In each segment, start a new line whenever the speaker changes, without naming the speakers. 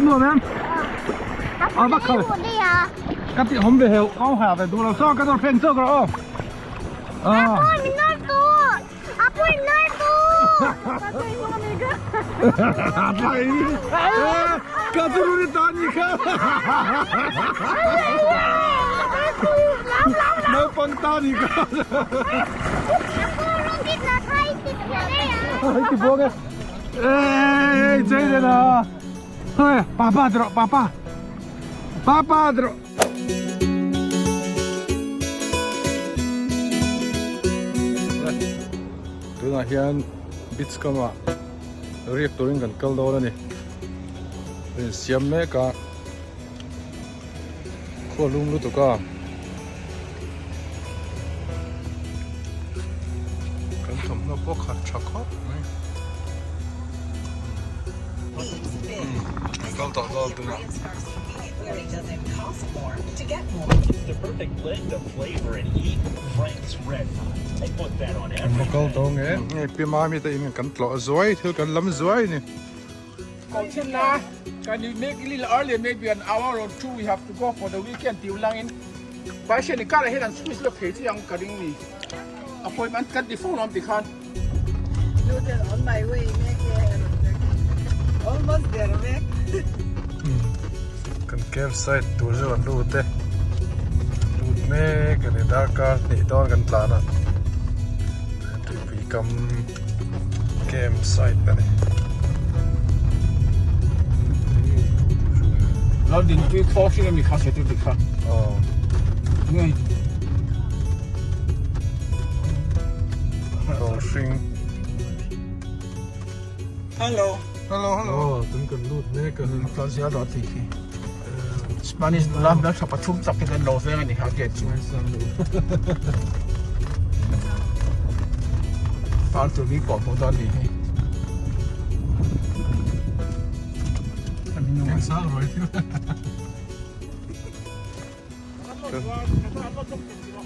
Nuam em? À bắt khởi. Các chị không về hiểu, không hả về đủ làm sao các tôi phèn trước rồi không? À. Ka chu ru ta ni kha. Naupang ta ni kha. Ti buang e. Ê, chơi đây nè. Thôi, papa rồi, papa. Papa rồi. Tunah hian beach kamah riak turin kan kal dawn a ni. A insiam mek a, khua lum lutuk a. Kan thawmhnaw pawh khat tha khawp mai. Kan kal tawh dawn tunah. Kan va kal tawh nge. Hei pi mami te in kan tlawh zuai thil kan lam zuai a ni.
Kohchina can you make a little earlier maybe an hour or two we have to go for the weekend tih ulangin Pathian i karah hian an squeeze lawk thei chiang ka ring ni appointment kan ti fo lawm ti khan.
On my way mek e almost there mek.
Kan campsite tur chu kan lut e lut mek a ni darkar hnih dawn kan tlan a tuipui kam campsite a ni.
Lo ding tui khaw hring ami kha se tu ti kha.
Aw.
Nge.
Khaw hring.
Hello.
Hello hello. Aw tun kan lut mek a.
Tlan zel dawn tih khi. Spanish nula hmeltha pathum tak hi kan lo veng a ni kha gate chu. Tan tur bik pawh hmuh dawn ni hi.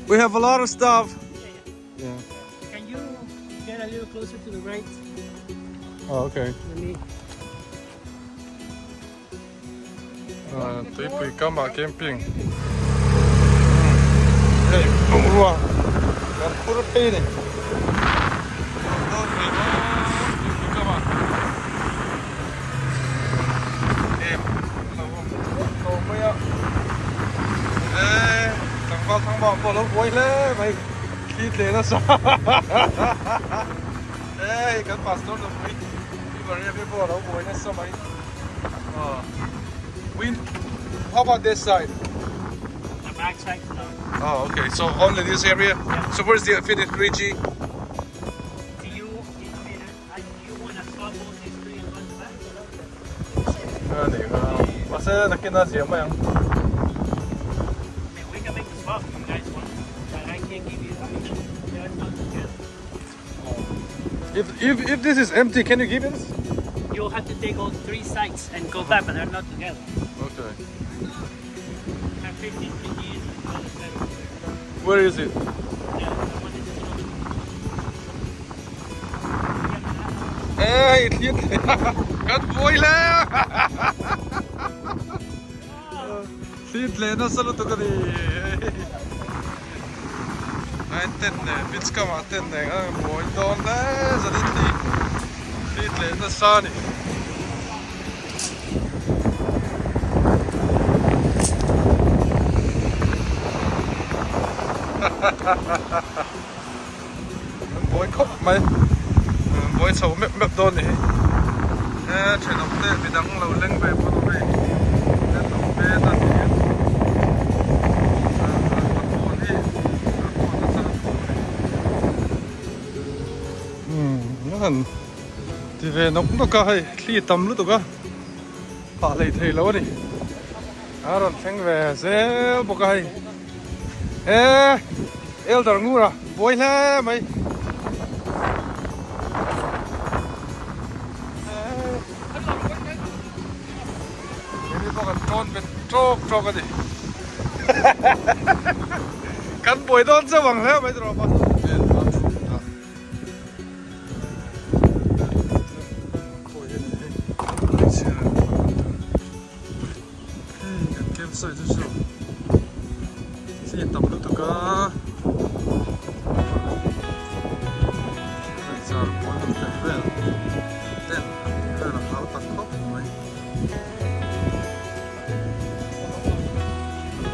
We have a lot of stuff. Yeah.
Can you get a little closer to the right?
Oh, okay.
Let me.
Tuipui kamah camping. Hei bungrua kan phur phei a ni. Tuipui kamah em lo awm tawh mai a. E tlangval thangvang pawh a lo buai hle mai. Thli tle nasa. Hei kan pastor nupui Pi Maria te pawh a lo buai nasa mai. Wind how about this side?
The back side no.
Oh okay so only this area?
Yeah.
So where's the 53G?
Do you I mean I, do you want to swap both these three and run the back?
Mahse nakin a zia mai ang.
I mean we can make the swap if you guys want but I can't give you I mean yeah, it's not together.
If if if this is empty can you give it?
You'll have to take all three sites and go back but they're not together.
Okay.
Have 15 PGs and the other side over there.
Where is it?
Yeah, the one in the middle.
Ê, thli kan buai hle. Thli tle nasa lutuk a ni. Ai tent nen beach kamah tent nen khan a buai dawn hle zanin thli thli tleh nasa a ni. An buai khawp mai an buai chho mep mep dawn a ni hi he thenawm te midang lo leng ve pawn awm hei thenawm te a ni hian phone hi a phone nasa lutuk a ni umm a han ti ve nawk nawk a hei thli tam lutuk a phah hlei thei lo a ni a rawn thleng ve zel bawk a hei he elder ngur a buai hle mai. Keini pawh kan tawn bet tawk tawk a ni. Kan buai dawn chauh ang hle mai tawh a. sawi chu chu thli tam lutuk a zar pawn ang daih vel tent ang tih vel a hlau tak khawp mai.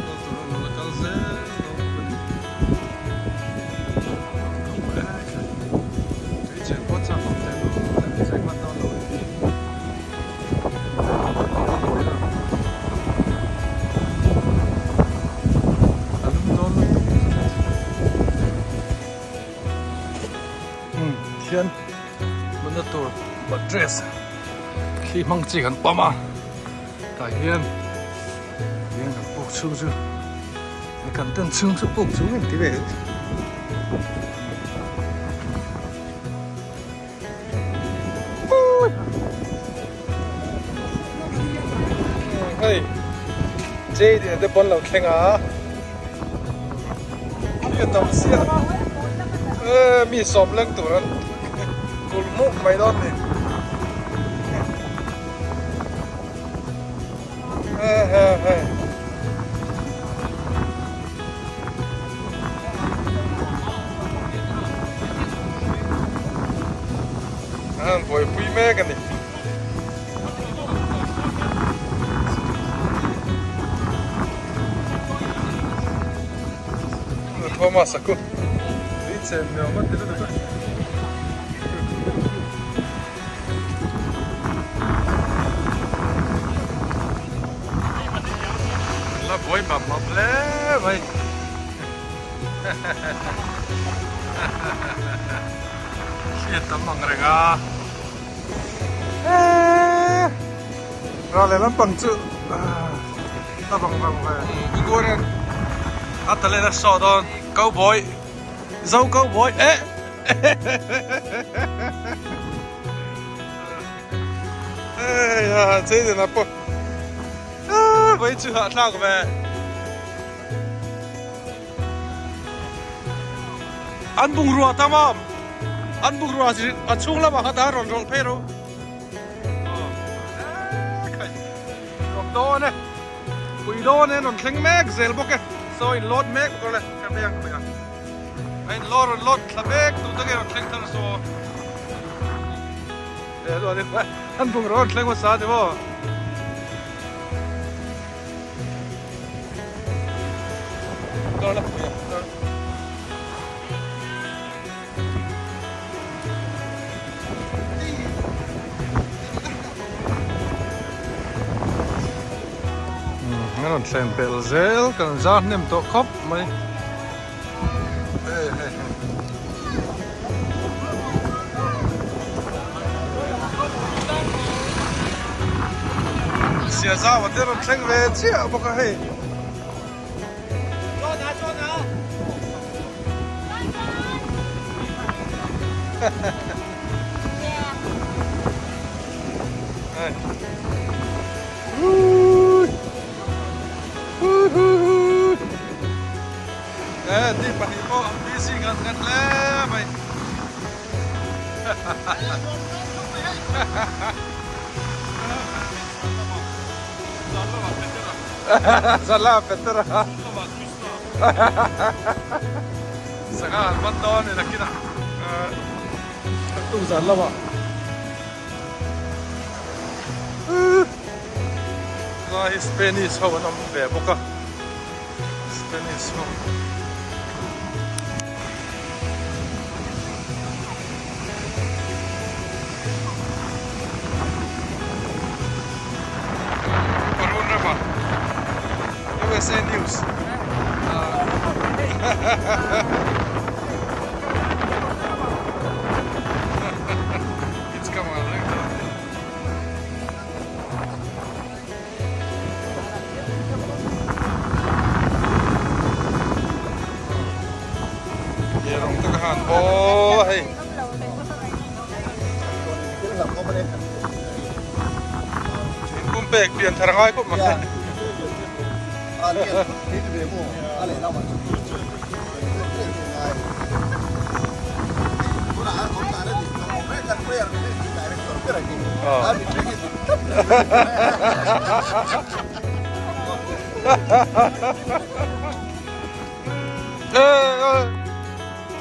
Kal tur a rawn la kal zel dawn bawk a ni. Tui cheng pawh chak awm teh lul em cheng hman dawn lo a ni. A lum dawn lutuk umm thian mutna tur mattress thli hmang chi kan pawm a tah hian hian kan puk chhung chu kan tent chhung chu puk chhung em ti ve. Hei Jade te pawn lo thleng a khi a tam sia e mi sawm leng tur an kulh hmuh mai dawn ni he he he. An buaipui mek a ni. Thomas a ku tui chen nuam a ti lutuk a. La buai map map hle mai. Hriat tam ang reng a. Eeee ral leh lampang chu a vang vang ve. Kukurin a talent a show dawn cowboy zo cowboy eh. Hei a Jaden a pawh vai chu hahthlak ve. An bungrua tam a, an bungrua a chhung lamah kha ta rawn rawlh phei ro. Rawk dawn e, pui dawn e, rawn thleng mek zel bawk e. Saw in load mek bawk le, ka veng mai a. A in load rawn load thla mek duh tak e rawn thleng thar saw. An bungrua rawn thleng hmasa a ni maw? A rawn thlen pelh zel kan zar hnem tawh khawp mai hei hei hei. Sia zau a te rawn thleng ve chiah bawk a hei. Hei. Eh, ti pahnih pawh an busy ngat ngat hle mai. Zan lamah Petera. Sangha an man dawn ni nakinah. Tuk zan lamah. Lai hi Spanish ho an awm ve bawk a. Spanish ho. Parun rama USA News. It's come on. Rawng te ka han aw hei. Thingpum pek pian thar ngai khawp mai.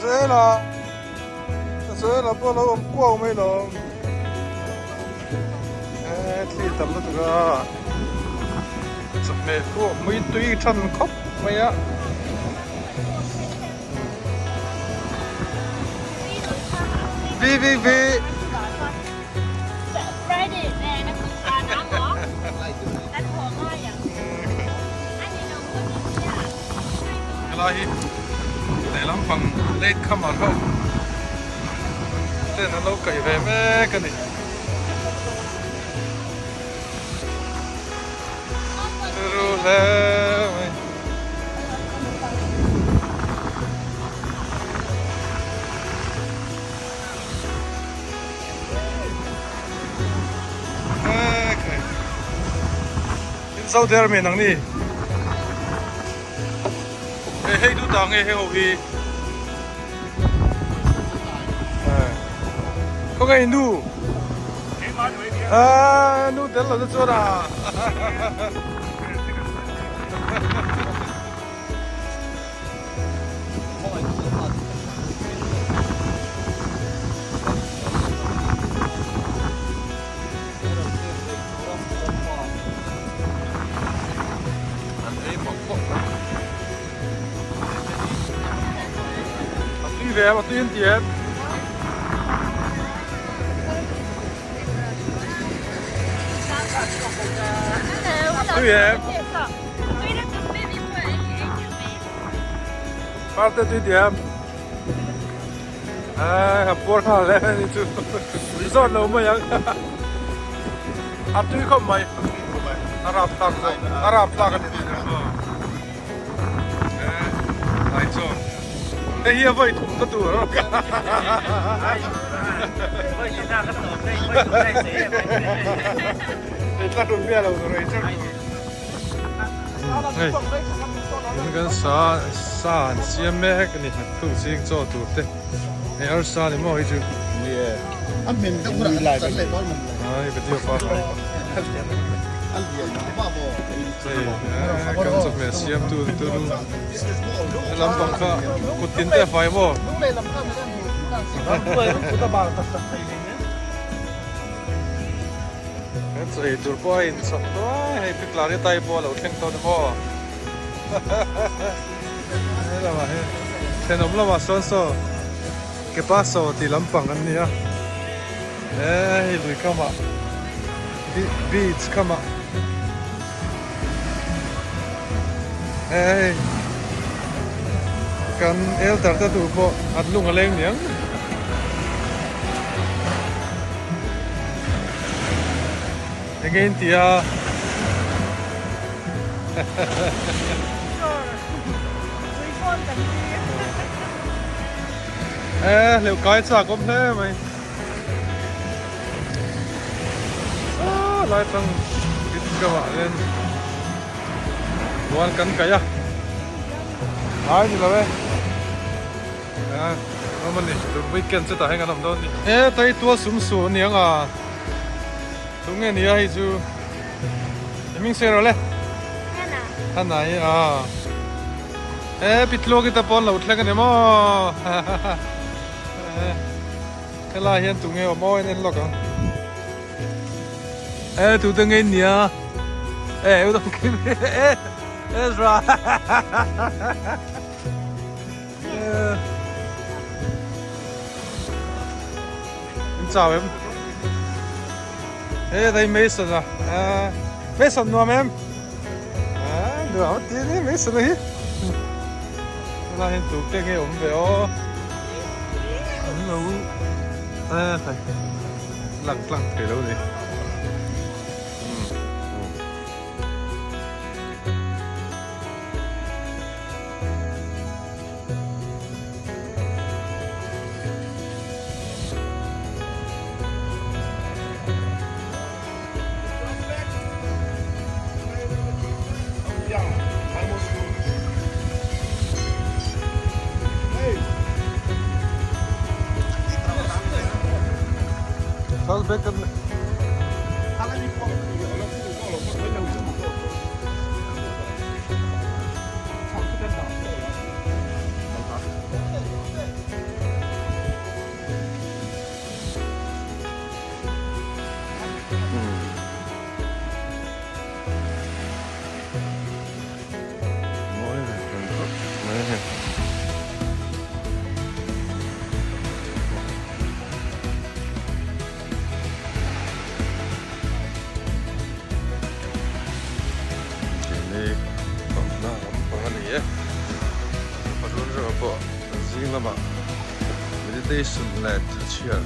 Zela Zela pawh a lo awm kuau mai lo e thli tam lutuk a chawhmeh pawh mui tui than khawp mai a. Vi vi vi. Helai hi lehlam pang late comer ho ten an lo kaih ve mek a ni. Turu hle mai. In zo der men ang ni. Hei hei du ta nge hei ho hi. Khaw nge nu. Ah nu tel lo chu chuan a. An ei mawlh mawlh mai. A tui ve em a tui an ti em? Tui em? Parte tui ti em? Ai a puar nghal e ni chu zawt lo mai ang a tui khawp mai a rap thlak zawk a rap thlak a ni lai chuan hei hi a vawi thum na tur ei tla tum miah lo tur ei teuh tur hei in kan sa sa an siam mek a ni tu ching chaw tur te hei arsa ni maw hei chu
a hmin deuh hunah kan leh dawn maw
ai video pa hei kan chawhmeh siam tu te chu lampang kha kut tin te a fai maw Kan chaw ei tur pawh a inchhawp nuai hei piklari tai pawh a lo thleng tawh ni maw he lamah hian thenawm lamah sawn saw kepa saw tih lampang an ni a hei lui kamah beach kamah hei kan elder te tur pawh an lung a leng niang. Enge in ti a? E hleuh kai chak awm hle mai. Ah lai tang bit ka vah hian huan kan kaih a. Ai ni lo e. Ah awm a ni tun weekend chu tah hian kan awm dawn a ni. E tai tual sum su a ni ang a. Tunge ni a hei chu Hming sawi rawh le.
Hana.
Hana hi a. E pitluak i ta pawn lo thleng a ni maw. Helai hian tunge awm aw en en lawk ang. E tute ngei nia. E u dang kim e Ezra. In chau em? Ê đây Mason à. À Mason nuam em. À nuam tí ni Mason hi. Lai hian tuk te nge awm ve aw. An lo à thầy lăng tlang thei lo ni. lamah meditation leh thachhiar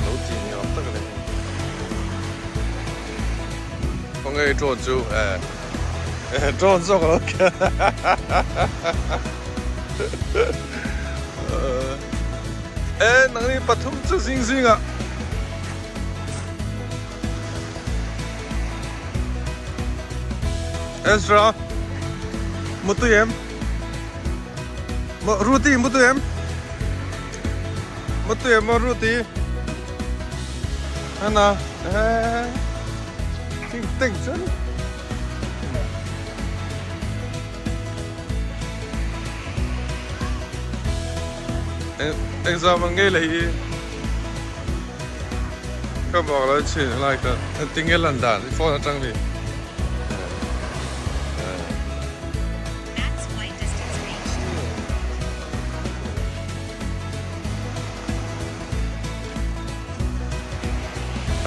lo tih ni awm tak a ni. Khawnge i drone chu eh drone zawk a lo khelh eh nangni pathum chu zing zingah. Ezra mutui em Ruti mutui em mutui em Ruti Anna ting ting chuan Exam ang ngei lei hi Ka bawk lo chin lai ka tinge lan dan i phone atang ni.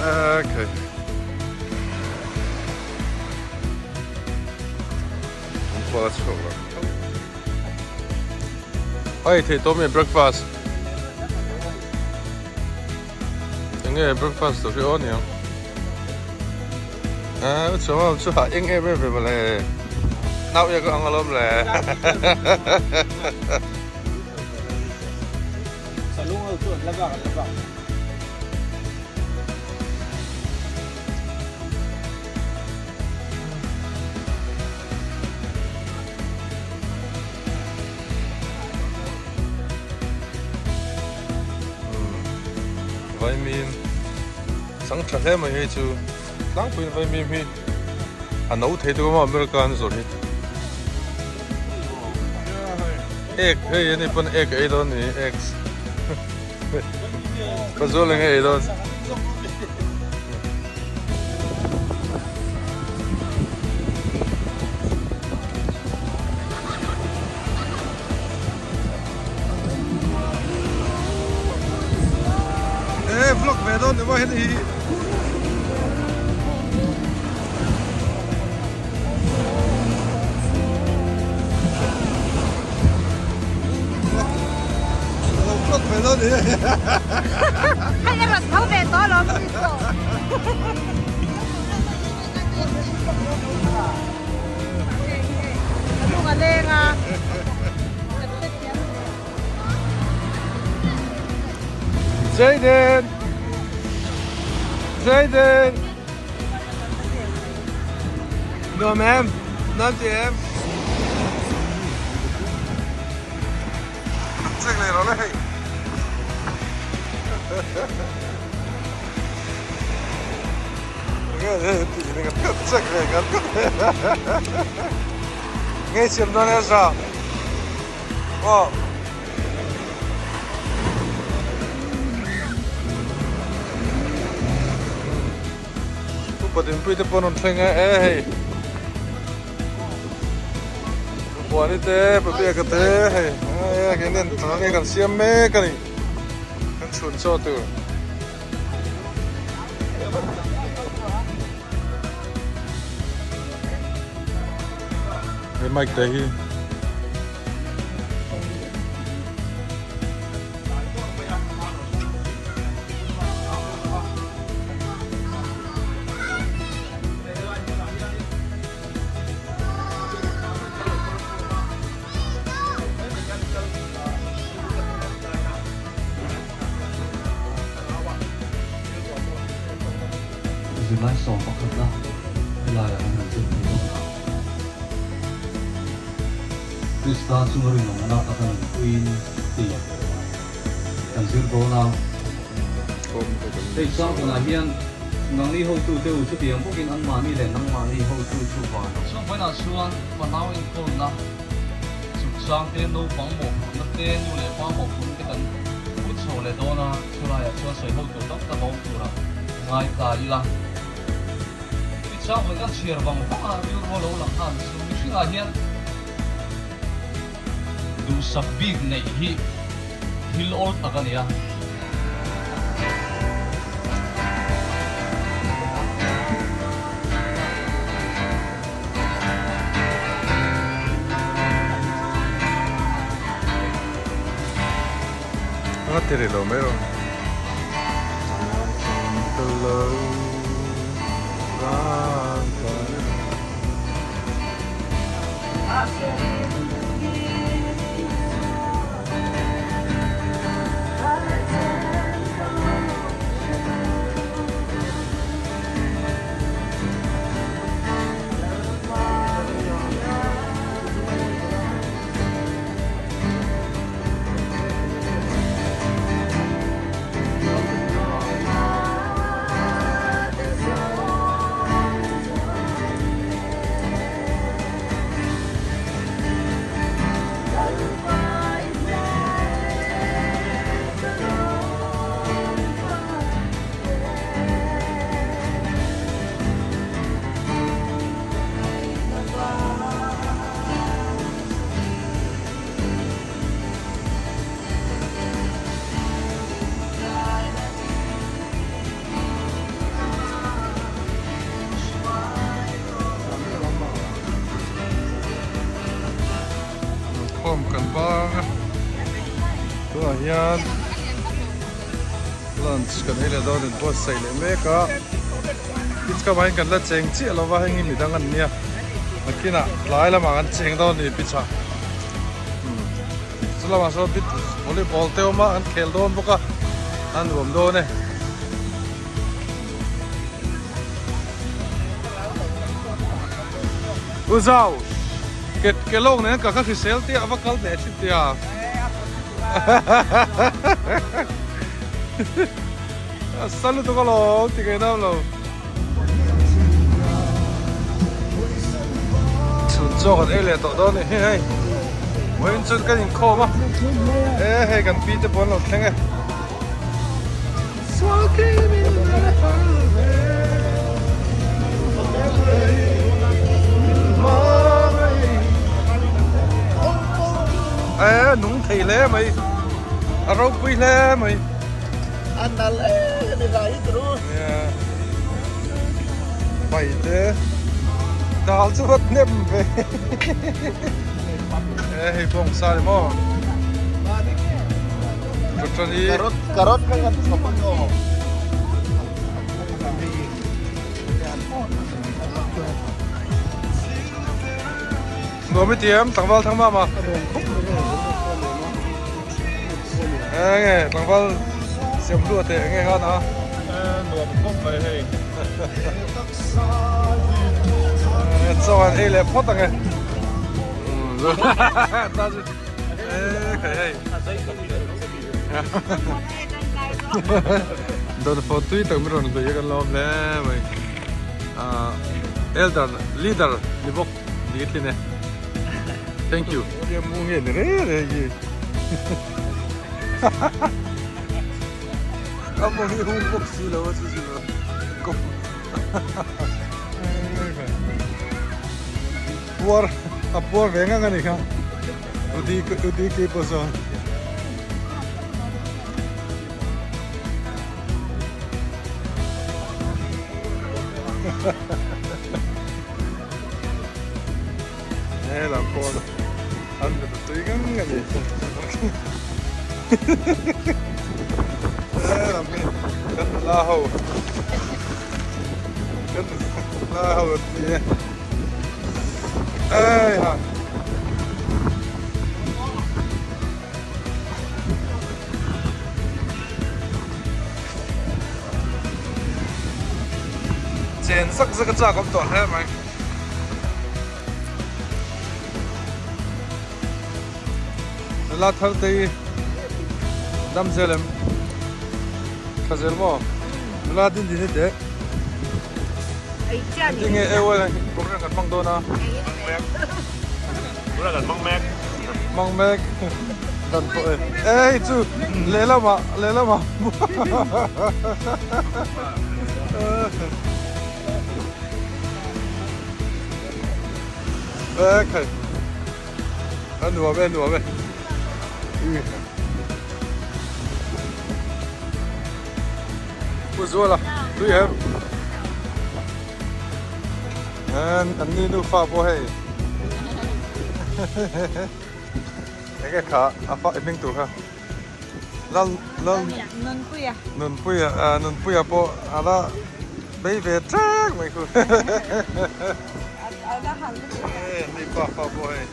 Okay. Kuala chhuak lo. Hei thei tawm e breakfast. Enge breakfast tur hi aw niang. Ah, chu chu ha eng em em ve mawle. Nau ia ka ang alawm le.
Salung ho chu an la bak an la bak.
Vaimim chang tha hle mai hei chu tlangpuiin vaimim hi a no thei tur maw America an zawrh hi egg hei ani pawn egg a ei dawn a ni eggs pazual enge ei dawn. Ê vlog ve dawn ni maw heti hi. Lo vlog ve dawn ni.
Hei a rawn tho ve tawh alawm mi pawh. A lung a leng a.
Jayden! Jayden! Nuam em? Nuam ti em? Check leh rawh le hei. Nghe siam dawn Ezra. Aw. Upa dinpui te pawh an rawn thleng a e hei. Buani te Pabiaka te hei e keini an tlan e kan siam mek a ni. Kan chhun chaw tur. He mic te hi.
Zirlai sawm pakhatna helaiah an han zir thei dawn a. Krista chunga rinawmna taka nunpuiin tih kan zir dawn a. Hei changkanah hian nangni hotute u chutiang bawkin anmahni leh nangmahni hotu chu van a. Chungpainah chuan fanau enkawlna chungchang te, naupang mawhphurhna te, nu leh pa mawhphurhna te kan put chho leh dawn a, chulaiah chuan sawi ho tur tam tak a awm turah ngai ta ila. Chumi changvawi kan chhiar vang vang a, rilru a lo lang nghal chu mihringah hian duhsak bik neih hi thil awl tak a ni a.
ti ri lo mai rawh. Khawm kan bang a tunah hian lunch kan ei leh dawn in buatsaih leh mek a pitch ka vangin kan la cheng chiah lo va heng hi midang an nia nakinah tlai lamah kan cheng dawn a ni pitch ah chu lamah sawn pitch volleyball te awm a an khel dawn bawk a a nuam dawn e. U Zau, ke ke lawng nen ka kha hrisel tia a va kal leh thin tia. A sa lutuk alawm ti ngei dam lo. Chhun chaw kan ei leh tawh dawn ni hi hei. Vawiin chuan kan inkhawm a, e hei kan pi te pawh an lo thleng e. E nung thei hle mai a ropui hle mai
a nal em em a hi tru
pai te dal chu vat hnem ve e hei bawng sa ni maw
Carrot carrot kha kan chhawp ang aw.
Nuam i tiam tlangval thang mama. Enge tlangval siam hlu ate enge khan a. Nuam khawp mai hei. Chaw an ei leh phawt ange. Ta chu. Don phone tui tak min rawn hlui a kan lawm hle mai elder leader ni bawk ni thin e thank you mu nge ni re re hi a mu hi hung bawk si lo a chu chu lo puar a puar ve ngang a ni kha Udi udi ke pawh sawn he lam pawh an be ta tui ngang a ni he lam hi kan nula ho kan nula ho an ni e. Ei ha. Chen zak zak a chak awm tawh hle mai. Nula thar te hi dam zel em? Tha zel maw? Nula din din hi teh. Tinge ewel program kan hmang dawn a.
Tuna kan hmang mek.
Hmang mek. Dan pawh e. E hei chu lehlamah lehlamah. E khai. A nuam e nuam e. Pu Zuala tui em an an ni nufa pawh hei enge kha a fa hming tur kha. Lal Lal
Nunpuia.
Nunpuia ah Nunpuia pawh a la bei ve ṭek mai khu.
A la hal lutuk a.
E ni pa fa pawh hei.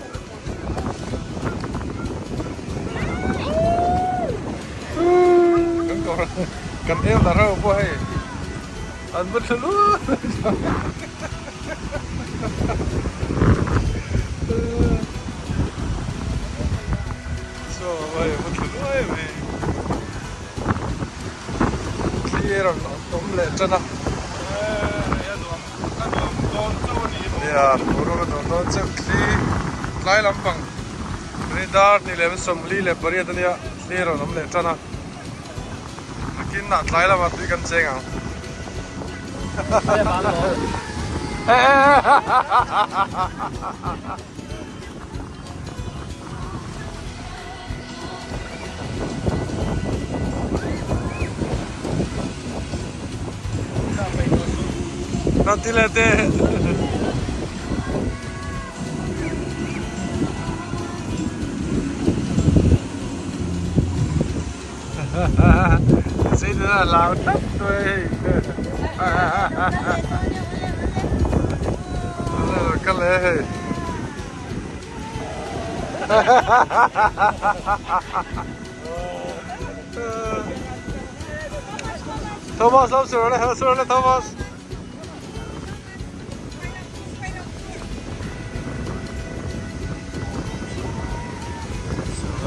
Kan kawr kan elder ho pawh hei an va thlu luai. Thli rawn awm leh tan a nia boruak a nuam dawn chauh thli tlai lampang ni dar ni leh 48 a nia thli rawn awm leh tan a nakin ah tlai lamah tui kan cheng ang. Nanti leh teh. Sei na lau tlat mai. Ka le hei. Thomas, lo sur le, lo sur le Thomas.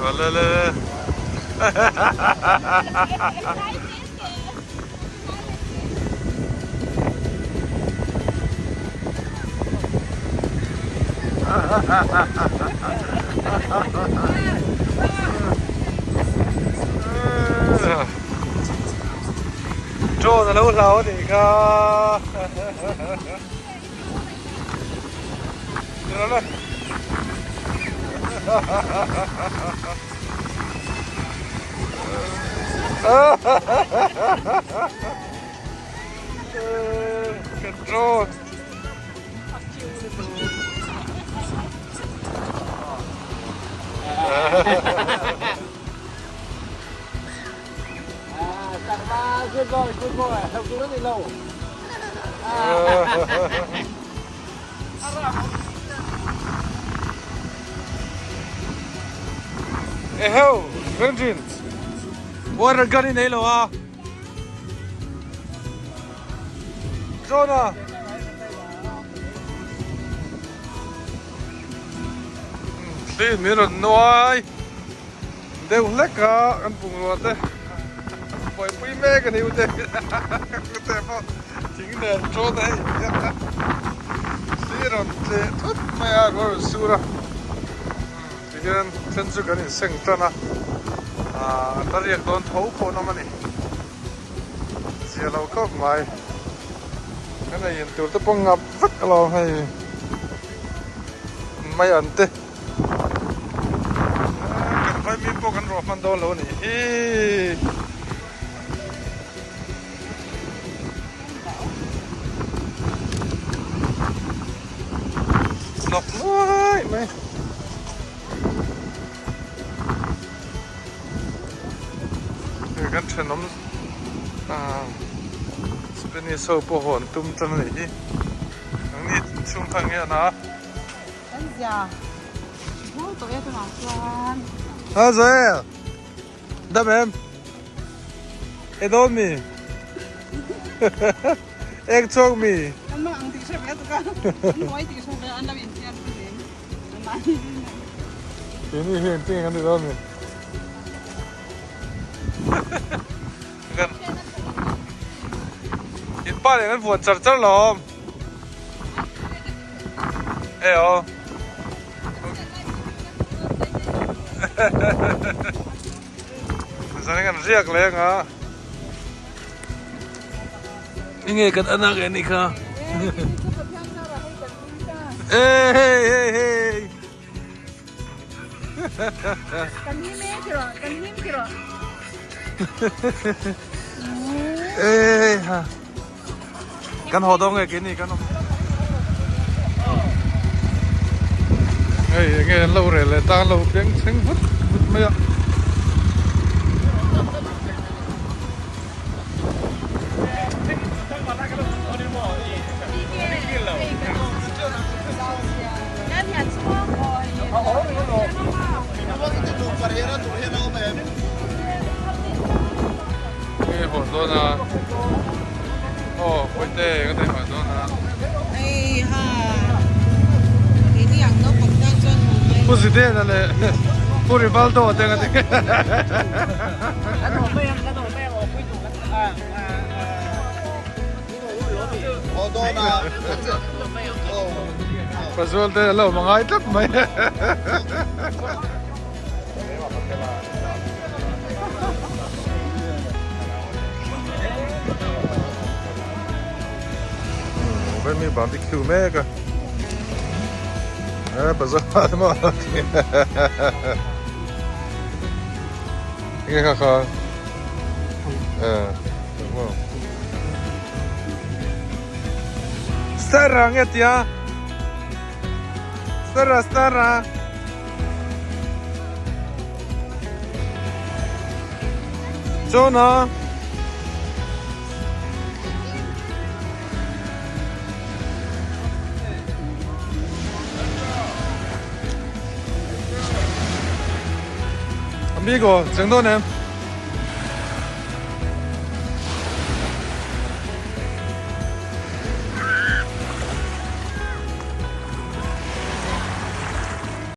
Le le le. Drone a lo hlau a nih kha. Ka drone. Eheu, Renjin. Water gun i nei lo a. Jonah. Thli min rawn nuai deuh hlek a kan bungrua te buaipui mek a ni ute ute pawh thing nen ṭawn a hei thli rawn tleh thut mai a ruah rawn sur a tihian then chu kan inseng tan a ah an la riak dawn tho pawh an awm a ni. Zia lo khawp mai. Kan ei in tur te pawh ngap vek alawm hei. Mai an te. Kan vaimim pawh kan ruah hman dawn lo a nih hi. Hnawk nuai mai. Kan thenawm Spanish ho pawh hawn tum tan a nih hi. Ang ni chhung kha nge an a.
Kan zia bur tawh e tunah chuan.
Ha Zoel. Dam em. E dawn mi. Ek chawk mi.
Kan mang ang tih hre ve tuk a. An huai tih hre ve an lo infiam thin.
Keini hi engtin kan ti dawn ni? Kan in pa leh kan vuan char char lawm. E aw. Zan kan riak leng a. Inge kan anak e ni kha. Hey hey hey hey.
Kan him e tiro, kan him tiro.
Hey ha. Kan haw dawn nge keini kan awm. Hei enge an lo rel leh ta an lo beng thleng vut vut mai a. te ka ti mah dawn a.
Hei ha keini ang naupang tan chuan hmuh mai.
Pu Zidane leh Pu Rivaldo te ka ti.
Kan awm mai ang kan awm mai ang awpui duh kan
Haw dawn a.
Pazual te a lo awm angai tlat mai. Vemi barbecue mek a e bazar te maw alo ti enge kha kha e maw Sarah nge tia Sarah Sarah Jonah. Amigo, cheng dawn em?